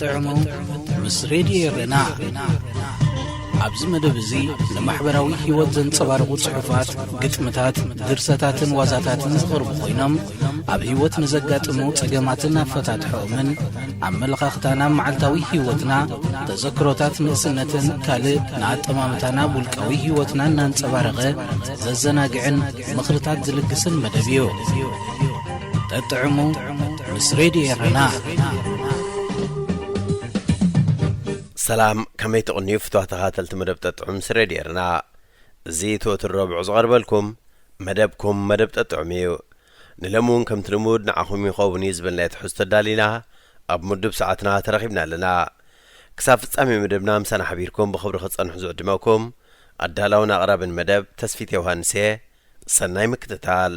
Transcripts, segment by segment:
ጠጥዕሙ ምስ ሬድዮ ኤረና። ኣብዚ መደብ እዚ ንማሕበራዊ ህይወት ዘንጸባርቑ ጽሑፋት፣ ግጥምታት፣ ድርሰታትን ዋዛታትን ዝቐርቡ ኮይኖም፣ ኣብ ህይወት ንዘጋጥሙ ጸገማትን ኣፈታትሖኦምን፣ ኣመለኻኽታና ኣብ መዓልታዊ ህይወትና፣ ተዘክሮታት ንእስነትን ካልእ ንኣጠማምታና ኣብ ውልቃዊ ህይወትና እናንጸባረቐ ዘዘናግዕን ምኽርታት ዝልግስን መደብ እዩ። ጠጥዕሙ ምስ ሬድዮ ኤረና። ሰላም፣ ከመይ ትቕንዩ ፍትዋት ተኸታተልቲ መደብ ጠጥዑም ምስ ሬድዮ ኤረና? እዚ እቲ ወትሩ ረቡዕ ዝቐርበልኩም መደብኩም መደብ ጠጥዑም እዩ። ንሎሚ እውን ከምቲ ልሙድ ንዓኹም ይኸውን እዩ ዝበልናዮ ትሕዝቶ ኣዳሊና ኣብ ምዱብ ሰዓትና ተረኺብና ኣለና። ክሳብ ፍጻሜ መደብና ምሳና ሓቢርኩም ብኽብሪ ክትጸንሑ ዝዕድመኩም ኣዳላውን ኣቕራብን መደብ ተስፊት ዮሃንስ እየ። ሰናይ ምክትታል።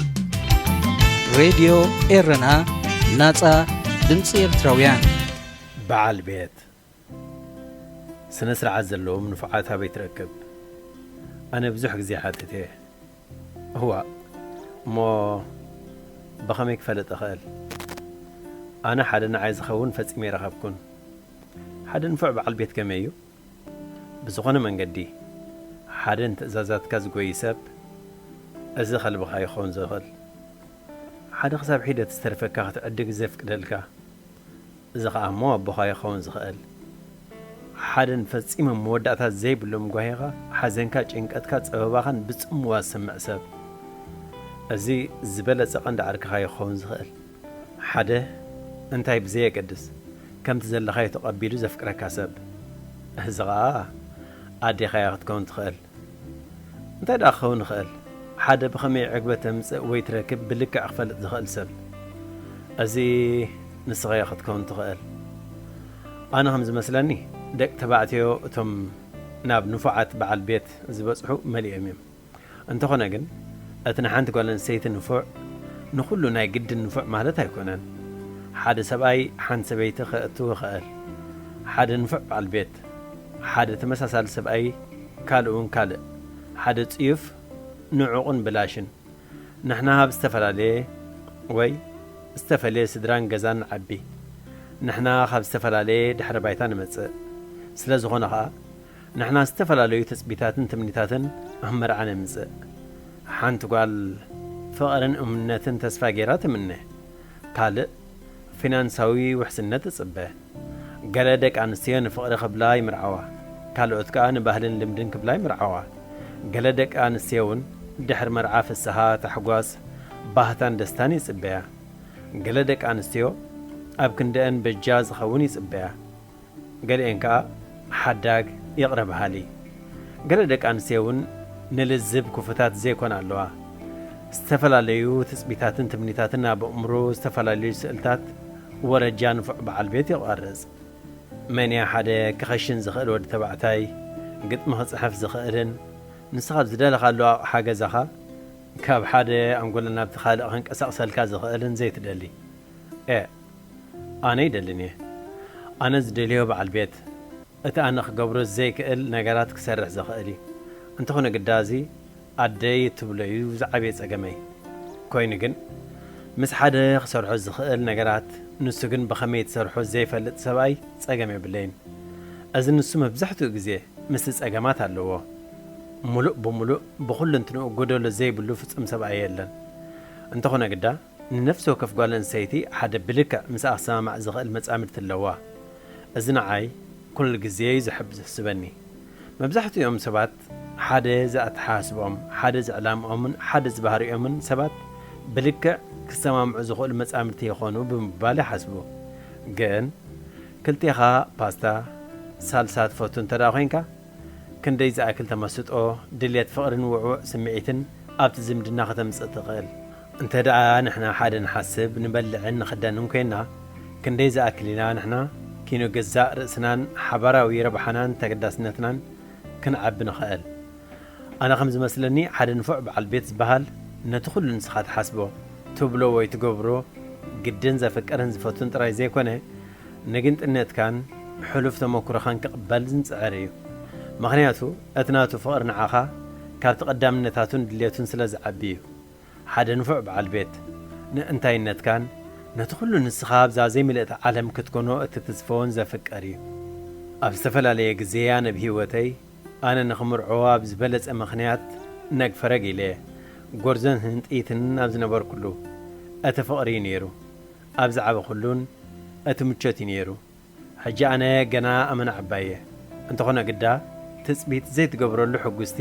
ሬድዮ ኤረና፣ ናጻ ድምጺ ኤርትራውያን። በዓል ቤት። ስነ ስርዓት ዘለዎም ንፉዓት ኣበይ ትረክብ? ኣነ ብዙሕ ግዜ ሓትት እየ። እዋእ፣ እሞ ብኸመይ ክፈልጥ እኽእል? ኣነ ሓደ ንዓይ ዝኸውን ፈጺመ ኣይረኸብኩን። ሓደ ንፉዕ በዓል ቤት ከመይ እዩ? ብዝኾነ መንገዲ፣ ሓደ ንትእዛዛትካ ዝጎዪ ሰብ፣ እዚ ከልብኻ ይኸውን ዝኽእል። ሓደ ክሳብ ሒደት ዝተርፈካ ክትዕድግ ዘፍቅደልካ፣ እዚ ኸኣ እሞ ኣቦኻ ይኸውን ዝኽእል። ሓደ ንፈጺሞም መወዳእታ ዘይብሎም ጓሂኻ፣ ሓዘንካ፣ ጭንቀትካ፣ ጸበባኻን ብጽምዋ ዝሰምዕ ሰብ፣ እዚ ዝበለጸ ቀንዲ ዓርክኻ ይኸውን ዝኽእል። ሓደ እንታይ ብዘየገድስ፣ ከምቲ ዘለኻዮ ተቐቢሉ ዘፍቅረካ ሰብ፣ እዚ ኸኣ ኣዴኻ'ያ ክትከውን ትኽእል። እንታይ ደኣ ክኸውን ይኽእል? ሓደ ብኸመይ ዕግበት ተምጽእ ወይ ትረክብ ብልክዕ ክፈልጥ ዝኽእል ሰብ፣ እዚ ንስኻ ክትከውን ትኽእል። ኣነ ከም ዝመስለኒ፣ ደቂ ተባዕትዮ እቶም ናብ ንፉዓት በዓል ቤት ዝበጽሑ መሊኦም እዮም። እንተኾነ ግን፣ እቲ ንሓንቲ ጓል ኣንስተይቲ ንፉዕ፣ ንኹሉ ናይ ግድን ንፉዕ ማለት ኣይኮነን። ሓደ ሰብኣይ ሓንቲ ሰበይቲ ከእቱ ይኽእል። ሓደ ንፉዕ በዓል ቤት፣ ሓደ ተመሳሳሊ ሰብኣይ፣ ካልእ እውን ካልእ። ሓደ ጽዩፍ፣ ንዑቕን ብላሽን። ንሕና ካብ ዝተፈላለየ ወይ ዝተፈልየ ስድራን ገዛን ንዓቢ። ንሕና ካብ ዝተፈላለየ ድሕረ ባይታ ንመጽእ። ስለ ዝኾነ ኸኣ፣ ንሕና ዝተፈላለዩ ትጽቢታትን ትምኒታትን ኣብ መርዓ ነምጽእ። ሓንቲ ጓል ፍቕርን እሙንነትን ተስፋ ገይራ ትምነ። ካልእ፣ ፊናንሳዊ ውሕስነት ትጽበ። ገለ ደቂ ኣንስትዮ ንፍቕሪ ክብላ ይምርዓዋ፣ ካልኦት ከኣ ንባህልን ልምድን ክብላ ይምርዓዋ። ገለ ደቂ ኣንስትዮ እውን ድሕሪ መርዓ ፍስሃ፣ ታሕጓስ፣ ባህታን ደስታን ይጽበያ። ገለ ደቂ ኣንስትዮ ኣብ ክንደአን በጃ ዝኸውን ይጽበያ። ገሊኤን ከኣ ሓዳግ፣ ይቕረ በሃሊ። ገለ ደቂ ኣንስትዮ እውን ንልዝብ ክፉታት ዘይኮና ኣለዋ። ዝተፈላለዩ ትጽቢታትን ትምኒታትን ኣብ ኣእምሮ ዝተፈላለዩ ስእልታት ወረጃ ንፉዕ በዓል ቤት ይቐርጽ። መን እያ ሓደ ክኸሽን ዝኽእል ወዲ ተባዕታይ፣ ግጥሚ ክጽሕፍ ዝኽእልን፣ ንስኻ ኣብ ዝደለኻሉ ኣቕሓ ገዛኻ ካብ ሓደ ኣንጎሎ ናብቲ ካልእ ከንቀሳቕሰልካ ዝኽእልን ዘይትደሊ? ኤ፣ ኣነ ይደልን እየ። ኣነ ዝደልዮ በዓል ቤት፣ እቲ ኣነ ክገብሮ ዘይክእል ነገራት ክሰርሕ ዝኽእል እዩ። እንተኾነ ግዳ እዚ ኣደይ እትብሎ እዩ ዝዓበየ ጸገመይ። ኮይኑ ግን፣ ምስ ሓደ ክሰርሖ ዝኽእል ነገራት፣ ንሱ ግን ብኸመይ ትሰርሖ ዘይፈልጥ ሰብኣይ ጸገም የብለይን። እዚ ንሱ መብዛሕትኡ ግዜ ምስቲ ጸገማት ኣለዎ። ምሉእ ብምሉእ ብኹልንትንኡ ጎደሎ ዘይብሉ ፍጹም ሰብኣይ የለን። እንተኾነ ግዳ፣ ንነፍሲ ወከፍ ጓል ኣንስተይቲ ሓደ ብልክዕ ምስኣ ክሰማማዕ ዝኽእል መጻምድቲ ኣለዋ። እዚ ንዓይ ኩሉ ግዜ እዩ ዘሕብ-፣ ዘሕስበኒ። መብዛሕትኦም ሰባት ሓደ ዝኣተሓሳስብኦም፣ ሓደ ዝዕላምኦምን ሓደ ዝባህሪኦምን ሰባት ብልክዕ ክሰማምዑ ዝኽእሉ መጻምድቲ ይኾኑ ብምባል ይሓስቡ። ግን ክልቴኻ ፓስታ፣ ሳልሳ ትፈቱ እንተ ደኣ ኮይንካ፣ ክንደይ ዝኣክል ተመስጦ፣ ድሌት ፍቕርን ውዕዉዕ ስምዒትን ኣብቲ ዝምድና ከተምጽእ ትኽእል? እንተ ደኣ ንሕና ሓደ ንሓስብ፣ ንበልዕን ንኽደንን ኮይንና፣ ክንደይ ዝኣክል ኢና ንሕና ኪኖ ገዛእ ርእስናን ሓባራዊ ረብሓናን ተገዳስነትናን ክንዓቢ ንኽእል? ኣነ ከም ዝመስለኒ፣ ሓደ ንፉዕ በዓል ቤት ዝበሃል ነቲ ኩሉ ንስኻ ትሓስቦ፣ ትብሎ ወይ ትገብሮ ግድን ዘፍቅርን ዝፈቱን ጥራይ ዘይኮነ፣ ንግንጥነትካን ሕሉፍ ተመኩሮኻን ክቕበል ዝንጽዕር እዩ። ምኽንያቱ፣ እቲ ናቱ ፍቕሪ ንዓኻ ካብቲ ቀዳምነታቱን ድሌቱን ስለ ዝዓቢ እዩ። ሓደ ንፉዕ በዓል ቤት፣ ንእንታይነትካን ነቲ ኩሉ ንስኻ ኣብዛ ዘይምልእቲ ዓለም ክትኮኖ እትትስፈውን ዘፍቀር እዩ። ኣብ ዝተፈላለየ ግዜ ኣነ ብህይወተይ፣ ኣነ ንኽምርዖ ኣብ ዝበለጸ ምኽንያት ነግፈረግ ኢለ፣ ጎርዞን ህንጥይትን ኣብ ዝነበርኩሉ፣ እቲ ፍቕሪ እዩ ነይሩ። ኣብ ዝዓበኹሉን እቲ ምቾት እዩ ነይሩ። ሕጂ ኣነ ገና ኣመና ዕባይ እየ። እንተኾነ ግዳ፣ ትጽቢት ዘይትገብረሉ ሕጉስቲ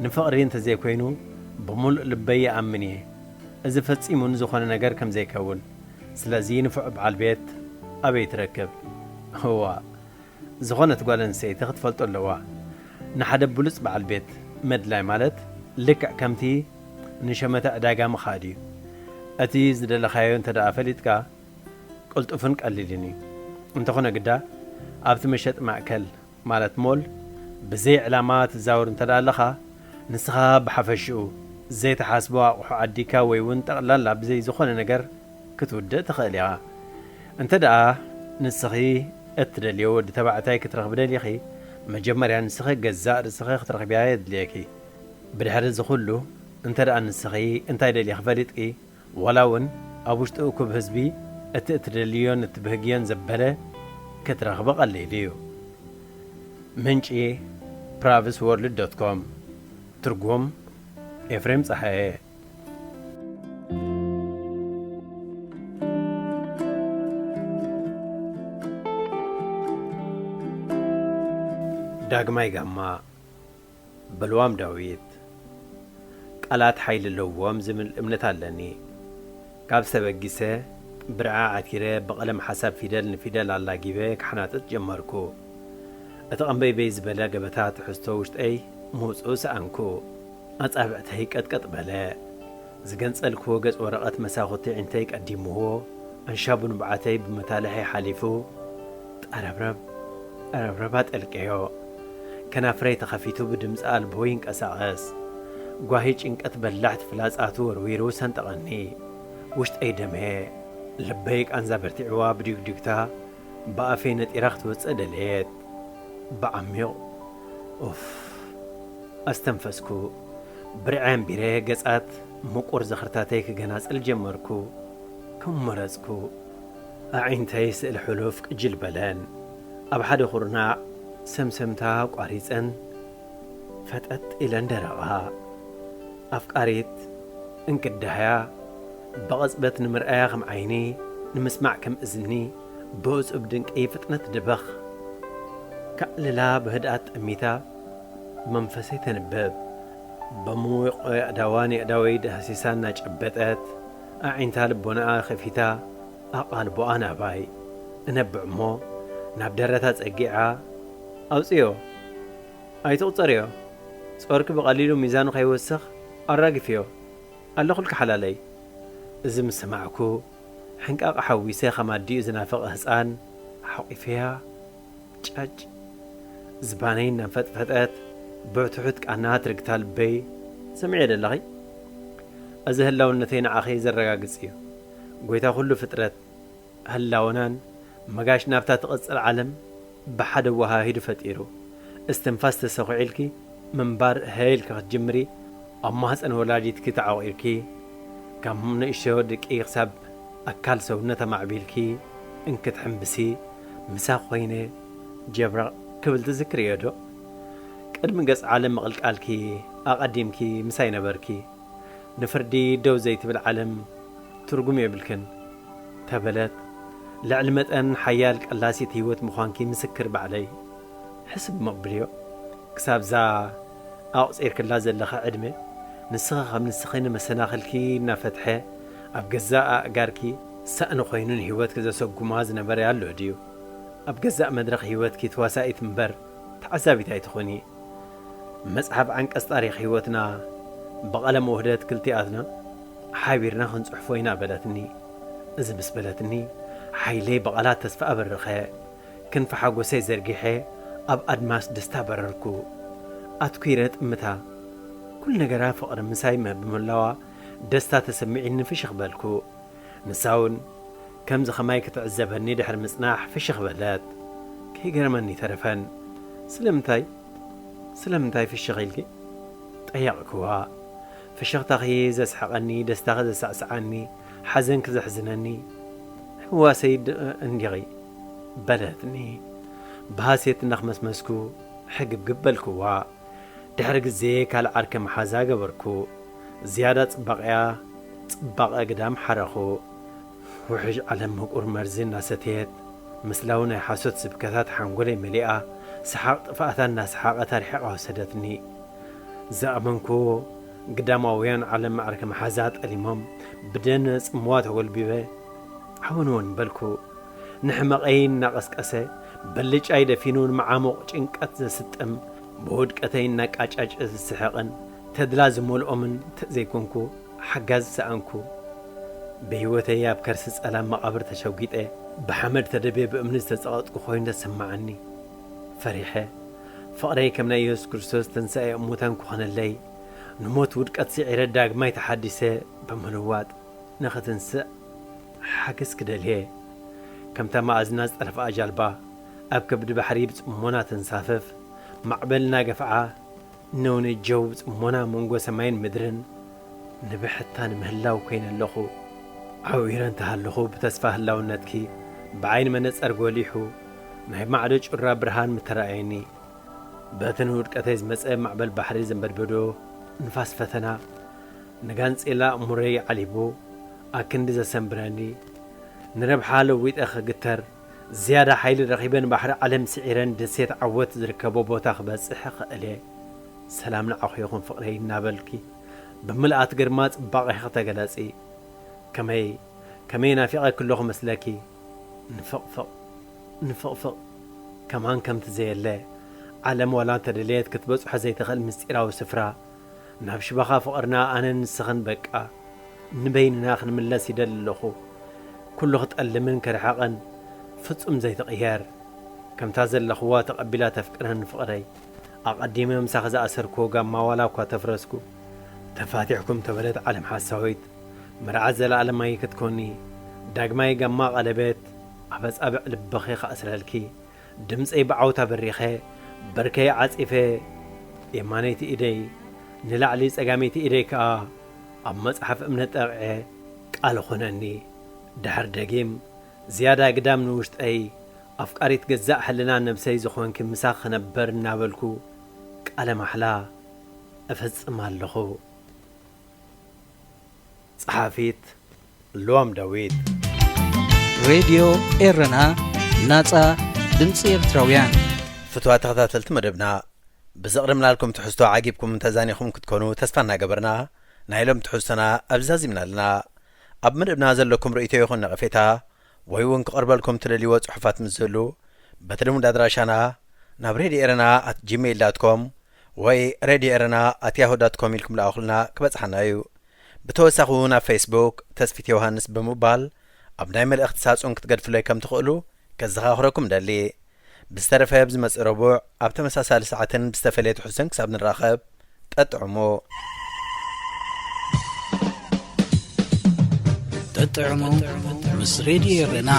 ንፍቕሪ እንተዘይኮይኑ፣ ብምሉእ ልበይ ይኣምን እየ። እዚ ፈጺሙ ንዝኾነ ነገር ከም ዘይከውን። ስለዚ ንፉዕ በዓል ቤት ኣበይ ትረክብ? እዋ፣ ዝኾነት ጓል ኣንስተይቲ ክትፈልጦ ኣለዋ። ንሓደ ብሉጽ በዓል ቤት ምድላይ ማለት ልክዕ ከምቲ ንሸመተ ዕዳጋ ምኻድ እዩ። እቲ ዝደለኻዮ እንተ ደኣ ፈሊጥካ፣ ቅልጡፍን ቀሊልን እዩ። እንተኾነ ግዳ፣ ኣብቲ መሸጢ ማእከል፣ ማለት ሞል፣ ብዘይ ዕላማ ትዛወር እንተ ደኣ ኣለኻ፣ ንስኻ ብሓፈሽኡ ዘይትሓስቦ ኣቑሑ ዓዲግካ ወይ እውን ጠቕላላ ብዘይ ዝኾነ ነገር ክትውድእ ትኽእል ኢኻ። እንተ ደኣ ንስኺ እትደልዮ ወዲ ተባዕታይ ክትረኽቢ ደሊኺ፣ መጀመርያ ንስኺ ገዛእ ርእስኺ ክትረኽብያ የድልየኪ። ብድሕሪ እዚ ኩሉ፣ እንተ ደኣ ንስኺ እንታይ ደሊኺ ፈሊጥኪ፣ ዋላ እውን ኣብ ውሽጢ እኩብ ህዝቢ እቲ እትደልዮን እትብህግዮን ዘበለ ክትረኽቢ ቀሊል እዩ። ምንጪ፣ ፕራቭስ ወርልድ ዶት ኮም። ትርጉም፣ ኤፍሬም ጸሃየ። ዳግማይ ጋማ፣ በልዋም ዳዊት። ቃላት ሓይሊ ኣለዎም ዝብል እምነት ኣለኒ። ካብ ዝተበጊሰ፣ ብርዐ ዓቲረ ብቐለም ሓሳብ ፊደል ንፊደል ኣላጊበ ክሓናጥጥ ጀመርኩ። እቲ ቐንበይበይ ዝበለ ገበታ ትሕዝቶ ውሽጠይ ምውጽኡ ሰኣንኩ። ኣጻብዕተይ ቀጥቀጥ በለ። ዝገንጸልክዎ ገጽ ወረቐት መሳኹቲ ዒንተይ ቀዲምዎ፣ ኣንሻቡ ንብዓተይ ብመታልሒ ሓሊፉ፣ ጠረብረብ፣ ጠረብረብ ኣጠልቀዮ። ከናፍረይ ተኸፊቱ ብድምጺ ኣልቦ ይንቀሳቐስ። ጓሂ ጭንቀት በላሕቲ ፍላጻቱ ወርዊሩ ሰንጠቐኒ። ውሽጠይ ደመየ። ልበይ ቃንዛ በርቲዕዋ ብዲጉዲጉታ ብኣፈይ ነጢራ ክትወጽእ ደለየት። ብዓሚቕ ኡፍ ኣስተንፈስኩ። ብርዐ ኣንቢረ ገጻት ምቁር ዝኽርታተይ ክገናጽል ጀመርኩ። ከም መረጽኩ፣ ኣዒንተይ ስእሊ ሕሉፍ ቅጅል በለን። ኣብ ሓደ ኩርናዕ ሰምሰምታ ኣቋሪጸን ፈጠጥ ኢለን ደረቓ። ኣፍቃሪት እንክዳህያ ብቕጽበት ንምርኣያ ከም ዓይኒ፣ ንምስማዕ ከም እዝኒ፣ ብእጹብ ድንቂ ፍጥነት ድበኽ። ከዕልላ ብህድኣት ጠሚታ፣ መንፈሰይ ተንብብ። ብሙቕ ኣእዳዋን ኣእዳወይ ዳህሲሳ እናጨበጠት፣ ኣዒንታ ልቦናኣ ከፊታ፣ ኣቓልቦኣ ናባይ። እነብዕ እሞ፣ ናብ ደረታ ጸጊዓ፣ ኣውጽዮ፣ ኣይትቑጸርዮ፣ ጾርኪ ብቐሊሉ ሚዛኑ ከይወስኽ ኣራግፍዮ፣ ኣለኹልኪ ሓላለይ። እዚ ምስ ሰማዕኩ፣ ሕንቃቕ ሓዊሰ ከም ኣዲኡ ዝናፍቕ ህጻን ሓቑፈያ። ጫጭ። ዝባነይ እናፈጥፈጠት ብትሑት ቃና ትርግታ ልበይ፣ ሰሚዐ ደለኺ? እዚ ህላውነተይ ንዓኺ ዘረጋግጽ እዩ። ጎይታ ኩሉ ፍጥረት፣ ህላወናን መጋሽ ናብታ ትቕጽል ዓለም ብሓደ ወሃሂዱ ፈጢሩ። እስትንፋስ ተሰኺዑልኪ ምንባር እሀ ኢልኪ ክትጅምሪ፣ ኣብ ማህጸን ወላዲትኪ ተዓቑርኪ፣ ካብ ንእሽቶ ድቂ ክሳብ ኣካል ሰውነት ኣማዕቢልኪ እንክትሕምብሲ፣ ምሳኺ ኮይነ ጀብረቕ ክብል ትዝክርዮ ዶ? ቅድሚ ገጽ ዓለም ምቕልቃልኪ ኣቐዲምኪ ምሳይ ነበርኪ። ንፍርዲ ደው ዘይትብል ዓለም ትርጉም የብልክን፣ ተበለት። ልዕሊ መጠን ሓያል ቀላሲት ህይወት ምዃንኪ ምስክር ባዕለይ። ሕስብ መቕብልዮ። ክሳብዛ ኣቑጺርክላ ዘለኻ ዕድመ፣ ንስኺ ከም ንስኺ ንመሰናኽልኪ እናፈትሐ፣ ኣብ ገዛእ ኣእጋርኪ ሳእኒ ኮይኑ ንህይወትኪ ዘሰጉማ ዝነበረ ኣሎ ድዩ? ኣብ ገዛእ መድረኽ ህይወትኪ ተዋሳኢት እምበር ተዓዛቢት ኣይትኹኒ። መጽሓፍ ዓንቀጽ ታሪኽ ህይወትና ብቐለም ውህደት ክልቲኣትና ሓቢርና ክንጽሕፎ ኢና በለትኒ። እዚ ምስ በለትኒ፣ ሓይለይ ብቓላት ተስፋ ኣበርኸ። ክንፊ ሓጎሰይ ዘርጊሐ ኣብ ኣድማስ ደስታ በረርኩ። ኣትኲረ ጥምታ። ኩሉ ነገራ ፍቕሪ ምሳይ መ-፣ ብምህላዋ ደስታ ተሰሚዒኒ ፍሽኽ በልኩ። ንሳ እውን ከምዚ ኸማይ ክትዕዘበኒ ድሕሪ ምጽናሕ ፍሽኽ በለት። ከይገረመኒ ተረፈን። ስለምንታይ? ስለምንታይ ፍሽኽ ኢልኪ? ጠየቕክዋ። ፍሽኽታኺ ዘስሕቐኒ፣ ደስታኺ ዘሳዕስዓኒ፣ ሓዘንኪ ዘሕዝነኒ፣ እዋ ሰይድ እንዲኺ በለትኒ። ብሃሴት እናኽመስመስኩ ሕግብግብ በልክዋ። ድሕሪ ግዜ ካልእ ዓርከ መሓዛ ገበርኩ። ዝያዳ ጽባቐያ ጽባቐ ግዳም ሓረኹ። ውሕጅ ዓለም ምቁር መርዚ እናሰተየት ምስላዊ ናይ ሓሶት ስብከታት ሓንጎለይ መሊኣ፣ ሰሓቕ ጥፍኣታ እናሰሓቐት ኣርሒቓ ወሰደትኒ። ዝኣመንኩዎ ግዳማውያን ዓለም ዓርከ መሓዛ ጠሊሞም ብደነ ጽምዋ ተጎልቢበ ዓወንወን በልኩ። ንሕመቐይ እናቐስቀሰ በልጫይ ደፊኑ ንመዓሙቕ ጭንቀት ዘስጥም ብውድቀተይ እናቃጫጨ ዝስሕቕን ተድላ ዝመልኦምን እንተዘይኮንኩ ሓጋዝ ዝሰኣንኩ። ብህይወተይ ኣብ ከርሲ ጸላም መቓብር ተሸጒጠ ብሓመድ ተደብየ ብእምኒ ዝተጸቐጥኩ ኮይኑ ተሰማዓኒ። ፈሪሐ ፍቕረይ ከም ናይ የሱስ ክርስቶስ ትንሳኤ እሙታን ክኾነለይ ንሞት ውድቀት ስዒረ ዳግማይ ተሓዲሰ ብምልዋጥ ንኽትንስእ ሓገዝ ክደልየ። ከምታ መኣዝና ዝጠለፍኣ ጃልባ ኣብ ከብዲ ባሕሪ ብጽሞና ተንሳፍፍ፣ ማዕበል እናገፍዓ ነውነጀው ብጽሞና መንጎ ሰማይን ምድርን ንብሕታ ንምህላው ኮይነ ኣለኹ። ዓዊረ እንተሃለኹ ብተስፋ ህላውነትኪ ብዓይኒ መነጸር ጎሊሑ ናይ ማዕዶ ጩራ ብርሃን ምተራእየኒ። በቲ ንውድቀተይ ዝመጸ ማዕበል ባሕሪ ዘንበድበዶ ንፋስ ፈተና ንጋንጼላ እሙረይ ዓሊቡ ኣክንዲ ዘሰንብረኒ፣ ንረብሓ ለዊጠ ክግተር ዝያዳ ሓይሊ ረኺበ ንባሕሪ ዓለም ስዒረ ንደሴት ዓወት ዝርከቦ ቦታ ክበጽሕ ክእል እየ። ሰላም ንዓኹ ይኹን ፍቕረይ እናበልኪ ብምልኣት ግርማ ጽባቐኺ ተገለጺ። ከመይ ከመይ ናፊቐኪ ኣለኹ መስለኪ። ንፍቕፍቕ ንፍቕፍቕ ከማን ከምቲ ዘየለ ዓለም ዋላ እንተደለየት ክትበጽሖ ዘይትኽእል ምስጢራዊ ስፍራ ናብ ሽበኻ ፍቕርና ኣነን ንስኽን በቃ ንበይንና ክንምለስ ይደሊ ኣለኹ። ኩሉ ክጠልምን ክርሕቕን ፍጹም ዘይትቕየር ከምታ ዘለኽዋ ተቐቢላ ተፍቅረኒ ፍቕረይ። ኣቐዲመ ምሳኺ ዝኣሰርክዎ ጋማ ዋላ እኳ ተፍረስኩ ተፋቲሕኩም ተበለት ዓለም ሓሳዊት። መርዓት ዘለኣለማይ ክትኮኒ ዳግማይ ጋማ ቀለበት ኣብ ኣጻብዕ ልብኺ ክኣስረልኪ። ድምፀይ ብዓውታ በሪኸ በርከይ ዓፂፈ የማነይቲ ኢደይ ንላዕሊ ፀጋመይቲ ኢደይ ከዓ ኣብ መፅሓፍ እምነት ጠቕዐ ቃል ኾነኒ። ድሕር ደጊም ዝያዳ ግዳም ንውሽጠይ ኣፍቃሪት ገዛእ ሕልና ነብሰይ ዝኾንኪ ምሳኽ ክነበር እናበልኩ ቃለ ማሕላ እፈጽም ኣለኹ። ጸሓፊት ልዋም ዳዊት። ሬድዮ ኤረና፣ ናጻ ድምጺ ኤርትራውያን። ፍትዋ ተኸታተልቲ መደብና፣ ብዘቕረብናልኩም ትሕዝቶ ዓጊብኩም ተዛኒኹም ክትኮኑ ተስፋ እናገበርና፣ ናይ ሎም ትሕዝቶና ኣብዚ ዛዚምና ኣለና። ኣብ መደብና ዘለኩም ርእይቶ ይኹን ነቐፌታ፣ ወይ እውን ክቐርበልኩም ትደልይዎ ጽሑፋት ምስ ዝህሉ፣ በቲ ልሙድ ኣድራሻና ናብ ሬድዮ ኤረና ኣት ጂሜይል ዳት ኮም ወይ ሬድዮ ኤረና ኣት ያሁ ዳት ኮም ኢልኩም ለኣኹልና ክበጽሓና እዩ። ብተወሳኺ እውን ኣብ ፌስቡክ ተስፊት ዮሃንስ ብምባል ኣብ ናይ መልእኽቲ ሳጹን ክትገድፉለይ ከም ትኽእሉ ከዘኻኽረኩም ደሊ። ብዝተረፈ ኣብ ዝመጽእ ረቡዕ ኣብ ተመሳሳሊ ሰዓትን ብዝተፈለየ ትሕዝቶን ክሳብ ንራኸብ፣ ጠጥዕሙ። ጠጥዕሙ ምስ ሬድዮ ኤረና።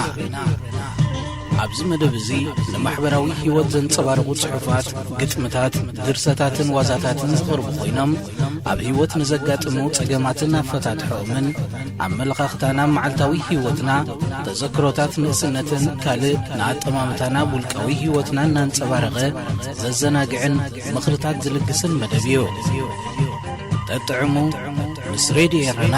ኣብዚ መደብ እዚ ንማሕበራዊ ህይወት ዘንጸባርቑ ጽሑፋት፣ ግጥምታት፣ ድርሰታትን ዋዛታትን ዝቐርቡ ኮይኖም፣ ኣብ ህይወት ንዘጋጥሙ ጸገማትን ኣፈታትሖኦምን፣ ኣመለኻኽታና ኣብ መዓልታዊ ህይወትና፣ ተዘክሮታት ንእስነትን ካልእ ንኣጠማምታና ኣብ ውልቃዊ ህይወትና እናንጸባረቐ ዘዘናግዕን ምኽርታት ዝልግስን መደብ እዩ። ጠጥዕሙ ምስ ሬድዮ ኤረና።